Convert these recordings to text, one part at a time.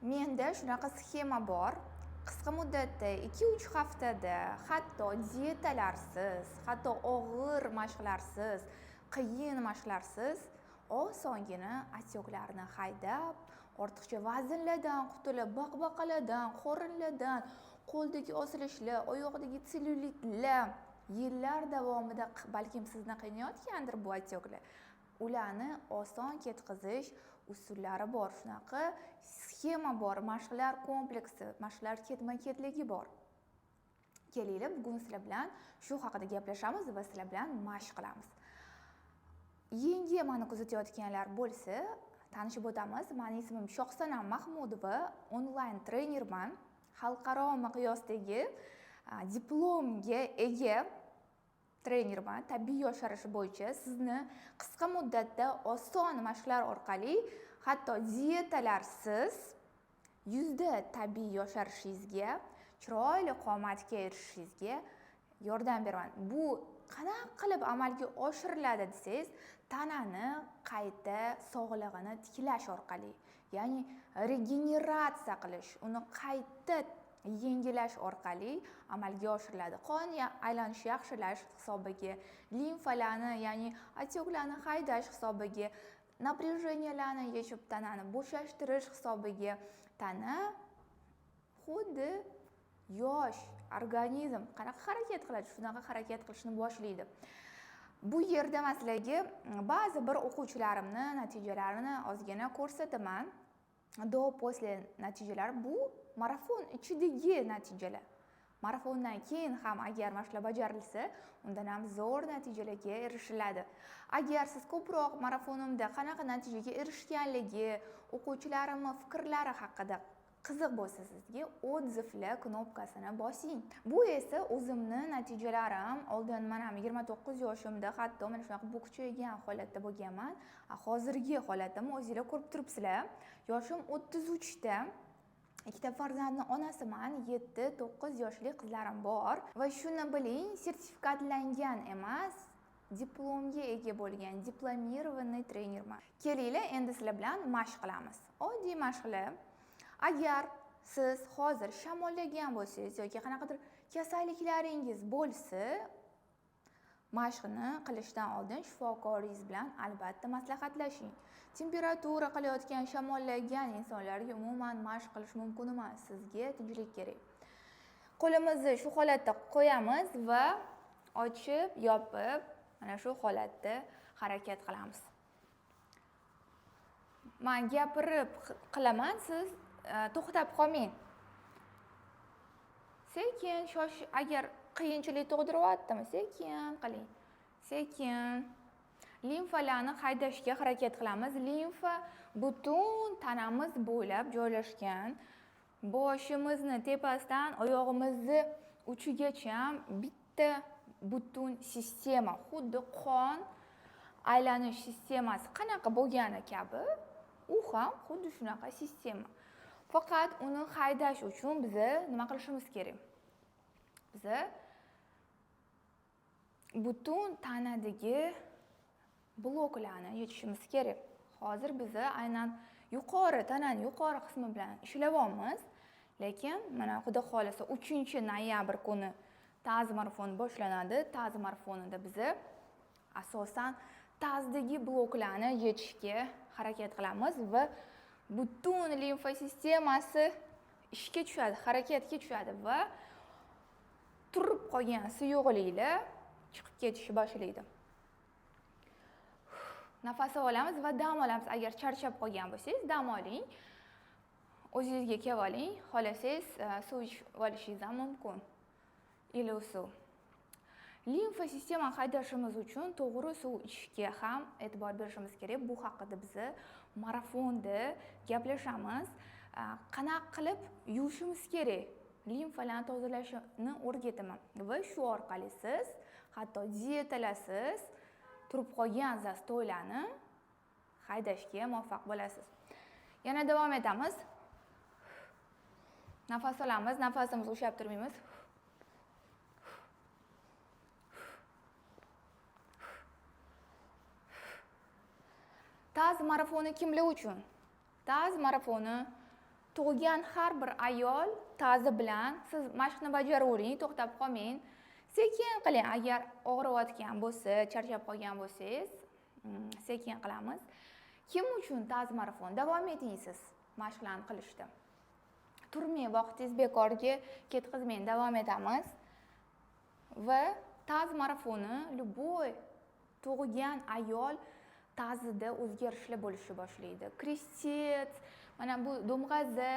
Menda shunaqa sxema bor. Qisqa muddatda 2-3 haftada hatto dietalarsiz, hatto og'ir mashqlarsiz, qiyin mashqlarsiz osongina otyoqlarni haydab, ortiqcha vaznlardan qutulib, baqbaqalardan, qorinlardan, qo'ldagi osilishlar, oyoqdagi sellyulitlar yillar davomida balkim sizni qiynayotgandir bu otyoqlar. Ularni oson ketkazish usullari bor. Shunaqa sxema bor, mashqlar kompleksi, mashqlar ketma-ketligi bor. Kelinglar, bugun sizlar bilan shu haqida gaplashamiz va sizlar bilan mashq qilamiz. Yangi meni kuzatayotganlar bo'lsa, tanishib o'tamiz. Mening ismim Shohsanam Mahmudova, onlayn trenerman, xalqaro miqyosdagi diplomga ega trenerman, tabiiy yosharish bo'yicha sizni qisqa muddatda oson mashqlar orqali, hatto dietalarsiz yuzda tabiiy yosharishingizga, chiroyli qomatga erishishingizga yordam beraman. Bu qanaqa qilib amalga oshiriladi desangiz, tanani qayta sog'lig'ini tiklash orqali, ya'ni regeneratsiya qilish, uni qayta yengilash orqali amalga oshiriladi. Qon aylanishi yaxshilash hisobiga, limfalarni, ya'ni otyoqlarni haydash hisobiga, напряженияларni yechib tanani bo'shashtirish hisobiga tana xuddi yosh organizm qanaqa harakat qiladi, shunaqa harakat qilishni boshlaydi. Bu yerda men sizlarga ba'zi bir o'quvchilarimni natijalarini ozgina ko'rsataman. Do после natijalar bu marafon ichidagi natijalar. Marafondan keyin ham agar mashqlar bajarilsa, undan ham zo'r natijalarga erishiladi. Agar siz ko'proq marafonimda qanaqa natijaga erishganligi, o'quvchilarimning fikrlari haqida qiziq bo'lsa sizga odzivlar knopkasini bosing. Bu esa o'zimni natijalarim. Oldin men ham 29 yoshimda hatto mana shunaqa bukchaygan holatda bo'lganman. Hozirgi holatimni o'zingizlar ko'rib turibsizlar. Yoshim 33 ta. Ikkita farzandning onasiman, 7-9 yoshli qizlarim bor va shuni biling, sertifikatlangan emas, diplomga ega bo'lgan diplomirованный trenerman. Kelinglar, endi sizlar bilan mashq qilamiz. Oddiy mashqlar. Agar siz hozir shamollagan bo'lsangiz yoki qanaqadir kasalliklaringiz bo'lsa, mashqni qilishdan oldin shifokoringiz bilan albatta maslahatlashing. Temperatura qilayotgan, shamollagan insonlarga umuman mashq qilish mumkin emas. Sizga tinchlik kerak. Qo'limizni shu holatda qo'yamiz va ochib, yopib, mana shu holatda harakat qilamiz. Men gapirib qilaman, siz to'xtab qolmang. Sekin agar qiyinchilik tug'diryaptimi, sekin qiling. Sekin limfalarni haydashga harakat qilamiz. Limfa butun tanamiz bo'ylab joylashgan. Boshimizni tepasidan oyog'imizni uchigacha bitta butun sistema, xuddi qon aylanish sistemasi qanaqa bo'lgani kabi, u ham xuddi shunaqa sistema. Faqat uni haydash uchun biz nima qilishimiz kerak? Biz butun tanadagi bloklarni yechishimiz kerak. Hozir biz aynan yuqori tananing yuqori qismi bilan ishlayapmiz, lekin mana Xudo xolasa 3-noyabr kuni taz marafoni boshlanadi. Taz marafonida biz asosan tazdagi bloklarni yechishga harakat qilamiz va butun limfa sistemasi ishga tushadi, harakatga tushadi va turib qolgan suyuqliklar chiqib ketishni boshlaydi. Nafas olamiz va dam olamiz. Agar charchab qolgan bo'lsangiz, dam oling. O'zingizga kelib oling. Xohlasangiz, suv ichib olishingiz ham mumkin. Iliq suv. Limfa sistemani haydashimiz uchun to'g'ri suv ichishga ham e'tibor berishimiz kerak. Bu haqida biz marafonda gaplashamiz. Qanaqa qilib yuvishimiz kerak? Limfalarni tozalashni o'rgataman va shu orqali siz hatto dietalarsiz turib qolgan zastoylarni haydashga muvaffaq bo'lasiz. Yana davom etamiz. Nafas olamiz, nafasimizni ushlab turmaymiz. Taz marafoni kimlar uchun? Taz marafoni Tug'gan har bir ayol tazi bilan siz mashqni bajaravering, to'xtab qolmang, sekin qiling. Agar og'riyotgan bo'lsa, charchab qolgan bo'lsangiz, sekin qilamiz. Kim uchun taz marafon? Davom eting siz mashqlarni qilishda, turmang, vaqtingiz bekorga ketkazmang, davom etamiz. Va taz marafoni любой tug'gan ayol tazida o'zgarishlar bo'lishni boshlaydi. Крестец, mana bu do'mg'aza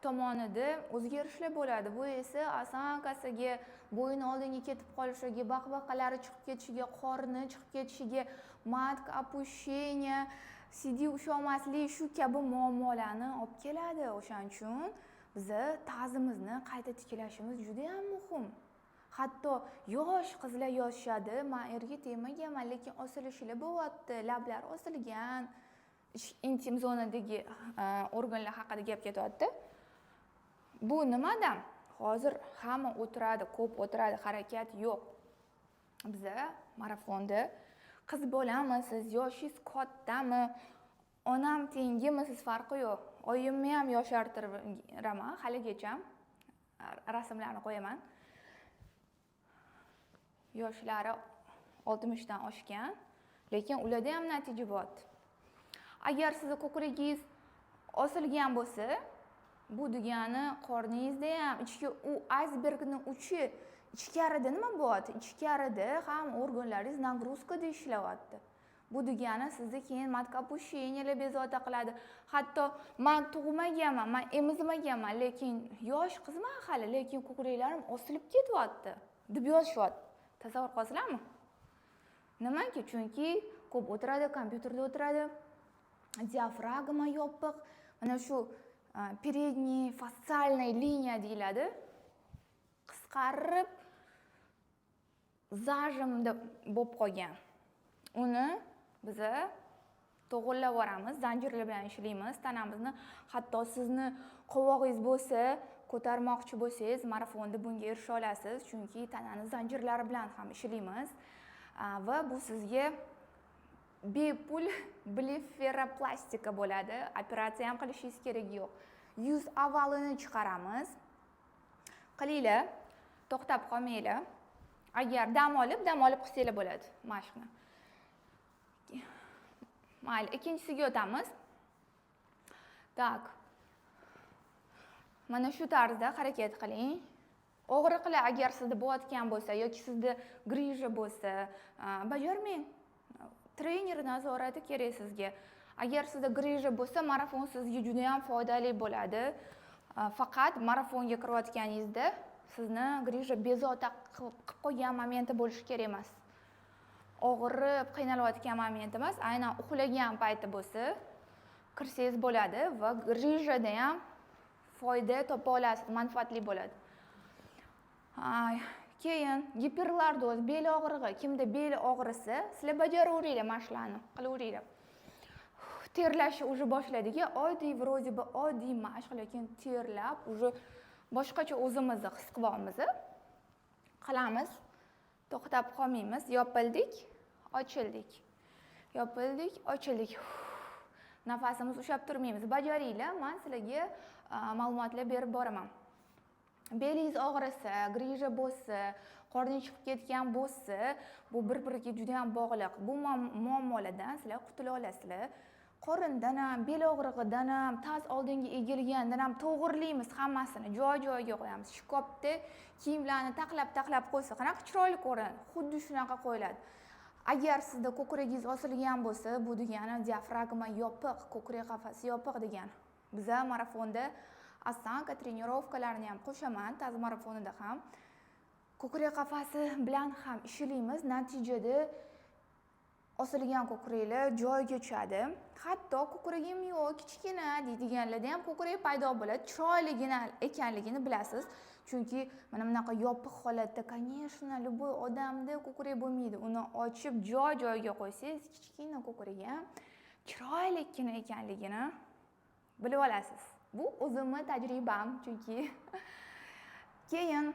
tomonida o'zgarishlar bo'ladi. Bu esa осанка siga, bo'yni oldinga ketib qolishiga, baqbaqalari chiqib ketishiga, qorni chiqib ketishiga, матка опущение, siydik usholmaslik, shu kabi muammolarni olib keladi. O'shaning uchun biza tazimizni qayta tiklashimiz judayam muhim. Hatto yosh qizlar yozishadi: "Man erga tegmaganman, lekin osilishlar bo'lyapti, lablar osilgan". Intim zonadagi organlar haqida gap ketyapti. Bu nimadan? Hozir hamma o'tiradi, ko'p o'tiradi, harakat yo'q. Biza marafonda, qiz bolamisiz, yoshingiz kattami, onam tengimisiz, farqi yo'q. Oyimni ham yoshartiraman, haligacha rasmlarni qo'yaman. Yoshlari 60dan oshgan, lekin ularda ham natija bo'lyapti. Agar sizni ko'kragingiz osilgan bo'lsa, bu degani qorningizda ham ichki, u aysbergni uchi, ichkarida nima bo'lyapti? Ichkarida ham organlaringiz нагрузка da ishlayapti. Bu degani sizni keyin матка опущения lar bezovta qiladi. Hatto man tug'maganman, man emizmaganman, lekin yosh qizman hali, lekin ko'kraklarim osilib ketyapti, deb yozishyapti. Tasavvur qilasizlarmi? Nimaki? Chunki ko'p o'tiradi, kompyuterda o'tiradi, diafragma yopiq, mana shu передний фасциальный liniya deyiladi, qisqarib, зажим da bo'lib qolgan. Uni biza to'g'irlab yuboramiz, zanjirlar bilan ishlaymiz tanamizni. Hatto sizni qovog'ingiz bo'lsa, ko'tarmoqchi bo'lsangiz, marafonda bunga erisha olasiz, chunki tanani zanjirlari bilan ham ishlaymiz. Va bu sizga bepul blefaroplastika bo'ladi, operatsiya ham qilishingiz keragi yo'q. Yuz ovalini chiqaramiz. Qilinglar, to'xtab qolmanglar. Agar dam olib, dam olib qilsanglar bo'ladi mashqni. Mayli, ikkinchisiga o'tamiz. Так, mana shu tarzda harakat qiling. Og'riqlar agar sizda bo'layotgan bo'lsa yoki sizda грыжа bo'lsa, bajarmang, trener nazorati kerak sizga. Agar sizda грыжа bo'lsa, marafon sizga juda yam foydali bo'ladi. Faqat marafonga kirayotganingizda sizni грыжа bezovta qilib qo'ygan momenti bo'lishi kerak emas, og'rib qiynalayotgan moment emas, aynan uxlagan payti bo'lsa, kirsangiz bo'ladi va грыжа da ham foyda topa olasiz, manfaatli bo'ladi. Keyin giperlordoz, bel og'rig'i. Kimda bel og'risa, sizlar bajaraveringlar, mashqlarni qilaveringlar. Terlashni уже boshladik. Oddiy, вроде бы oddiy mashq, lekin terlab, уже boshqacha o'zimizni his qilyapmiz. Qilamiz, to'xtab qolmaymiz. Yopildik, ochildik, yopildik, ochildik, nafasimizni ushlab turmaymiz. Bajaringlar, man sizlarga ma'lumotlar berib boraman. Belingiz og'risa, грыжа bo'lsa, qorning chiqib ketgan bo'lsa, bu bir biriga juda yam bog'liq. Bu muammolardan sizlar qutula olasizlar. Qorindan ham, bel og'rig'idan ham, taz oldinga egilgandan ham to'g'irlaymiz, hammasini joy joyiga qo'yamiz. Shkafda kiyimlarni taxlab taxlab qo'ysa, qanaqa chiroyli ko'rinadi, xuddi shunaqa qo'yiladi. Agar sizda ko'kragingiz osilgan bo'lsa, bu degani diafragma yopiq, ko'krak qafasi yopiq degani. Biza marafonda осанка тренировка larini ham qo'shaman, taz marafonida ham ko'krak qafasi bilan ham ishlaymiz. Natijada osilgan ko'kraklar joyiga tushadi. Hatto "Ko'kragim yo'q, kichkina" deydiganlarda ham ko'krak paydo bo'ladi, chiroyligina ekanligini bilasiz. Chunki mana bunaqa yopiq holatda, конечно, любой odamda ko'krak bo'lmaydi. Uni ochib, joy joyiga qo'ysangiz, kichkina ko'krak ham chiroylikkina ekanligini bilib olasiz. Bu o'zimni tajribam. Chunki keyin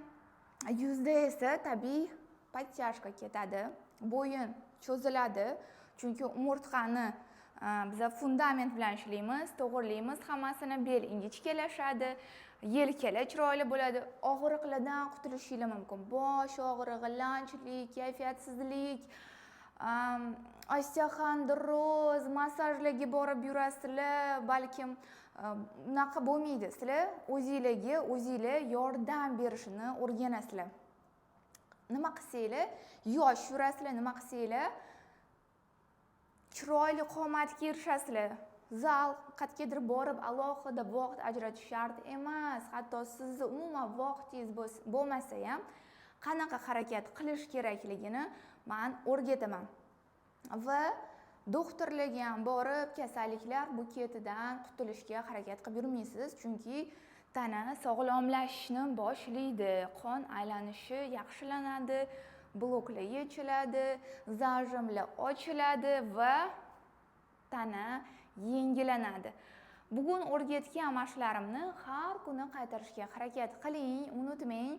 yuzda esa tabiiy подтяжка ketadi, bo'yin cho'ziladi, chunki umurtqani Biza fundament bilan ishlaymiz, to'g'irlaymiz hammasini, bel ingichkalashadi, yelkalar chiroyli bo'ladi, og'riqlardan qutulishinglar mumkin. Bosh og'rig'i, lanchlik, kayfiyatsizlik, osteoxondroz, massajlarga borib yurasizlar, balkim unaqa bo'lmaydi. Sizlar o'zinglarga o'zinglar yordam berishini o'rganasizlar. Nima qilsanglar yosh yurasizlar, nima qilsanglar chiroyli qomatga erishasizlar. Zal qayergadir borib alohida vaqt ajratish shart emas. Hatto sizni umuman vaqtingiz bo'lmasa ham qanaqa harakat qilish kerakligini man o'rgataman. Va doktorlarga ham borib kasalliklar buketidan qutulishga harakat qilib yurmaysiz, chunki tana sog'lomlashishni boshlaydi, qon aylanishi yaxshilanadi, bloklar yechiladi, зажим lar ochiladi va tana yengillanadi. Bugun o'rgatgan mashqlarimni har kuni qaytarishga harakat qiling, unutmang.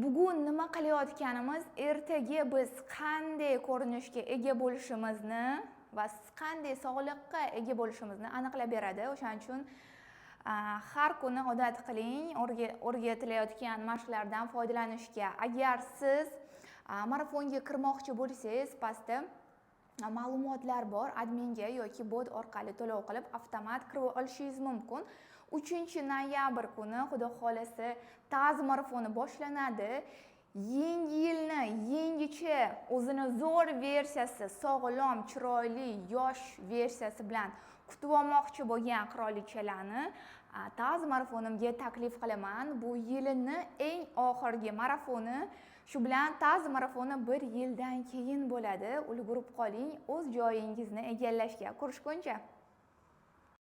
Bugun nima qilayotganimiz ertaga biz qanday ko'rinishga ega bo'lishimizni va qanday sog'liqqa ega bo'lishimizni aniqlab beradi. O'shaning uchun har kuni odat qiling o'rgatilayotgan mashqlardan foydalanishga. Agar siz marafonga kirmoqchi bo'lsangiz, pastda ma'lumotlar bor, adminga yoki bot orqali to'lov qilib avtomat kirib olishingiz mumkin. 3 noyabr kuni, xudo xohlasa, taz marafoni boshlanadi. Yangi yilni yangicha, o'zini zo'r versiyasi, sog'lom, chiroyli, yosh versiyasi bilan kutib olmoqchi bo'lgan qirolichalarni taz marafonimga taklif qilaman. Bu yilini eng oxirgi marafoni. Shu bilan taz marafoni bir yildan keyin bo'ladi. Ulgurib qoling o'z joyingizni egallashga. Ko'rishguncha.